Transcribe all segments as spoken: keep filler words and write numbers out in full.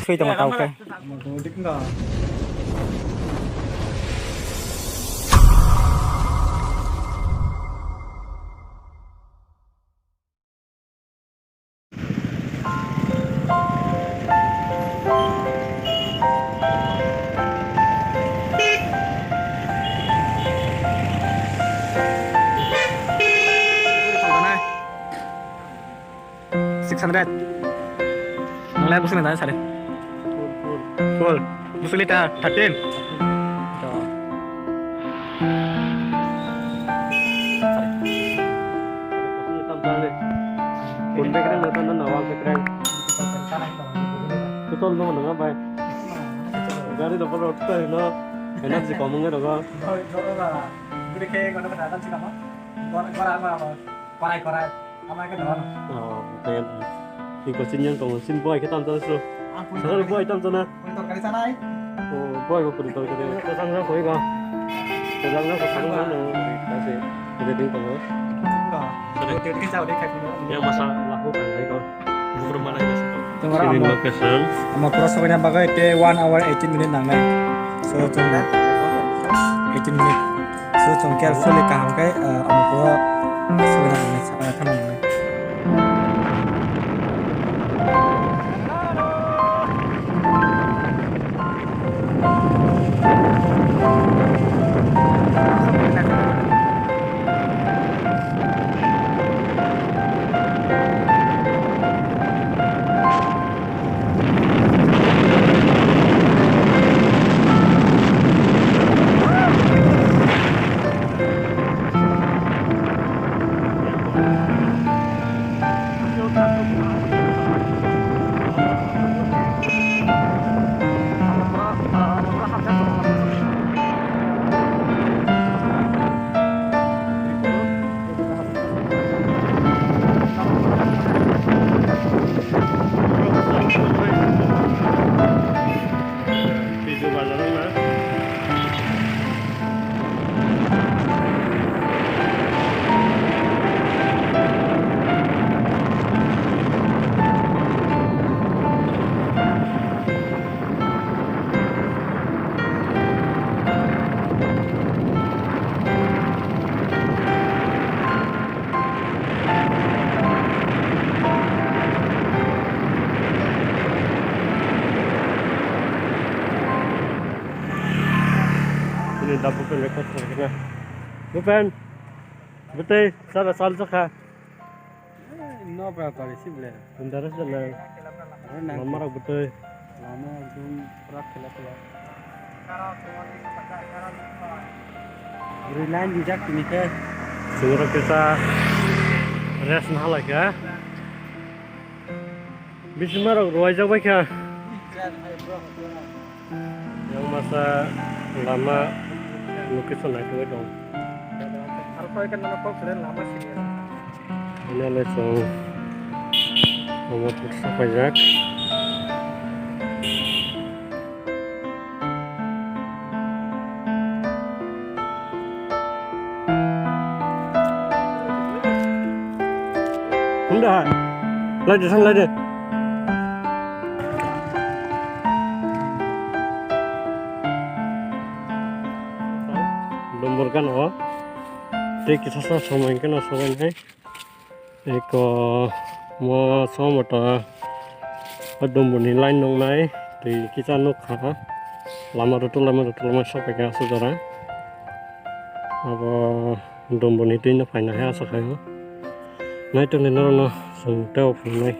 thwi tongo tao khe. Six hundred. Nang lai busina dai sare. Full. Busuli ta thirteen. Kun bekreng na tan na wang bekreng. Tutol no nang bai. Gari double road to no. Energy komung rogo. Gure ke kono kata tan sih kamu. Gora gora. Korai, korai. Ama ke dono. Oh, kaya. Iko sin yang tongo, sin boy kita antar su. Aku Sagar boy tam sana. Puri torkari sana ai. Oh, boy ko puri torkari. Ko sang sang koi ko. Ko sang sang ko sang sang no. Kasi, kita ding tongo. Ko. Sudah. Kita jauh deh kayak. Yang masa laku kan, ko. Bukro mana ya sih? Tong oro sini amo, location. Amo pura sokna bagwi te one hour eighteen minute nangnai. So, tong eighteen minute. So, tong carefully kaham khe, uh, amo pura sokna nangnai, uh, thang nangnai. Ini dapur kan rekod lagi na. Bukan. Betul, salah salah saka. No, berapa kali sih, boleh? Bentar aja lah. Mama rak betul. Lama ekdom pura khela khela. Guri line dijak tini khe. Singro kisa rest nahalai kha. Bisima rok ruwaijak bai kha. Yang masa lama location naitugwi tong. Aro koi kan lama kok sele lama sini. Ini le chwng omo photo paijak. Hunda hai. Lai de, san lai de. Dombor kan o. Tei kisa sa samai kan o sobai nai. Eko mo somoto o Domboni line nungnai twi kisa nukha. Lama rwtwlama rwtwlama sokphaikha aswk jora. Abo Domboni twino phaina hai aswk hai o. Naitukni norokno chwng teibo phunuknai.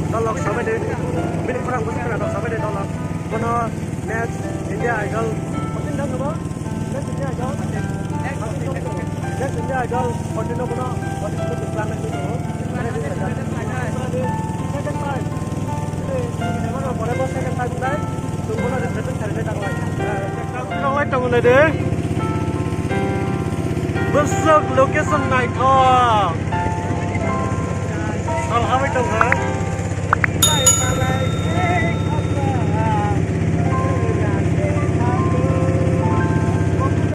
Dolok sabai de, bini khorang bwswk khwna dok sabai de dolok. Bono next India Idol, fourteen dan nobo? Next India Idol, next India Idol fourteen no bono audition ko twlang nai tongo. Second time. Bono pore bo second time nai. Tongo na de, second time nai tanglai. Tanglai tongo na de. Bwswk location naithok. Sal hamai tong ha.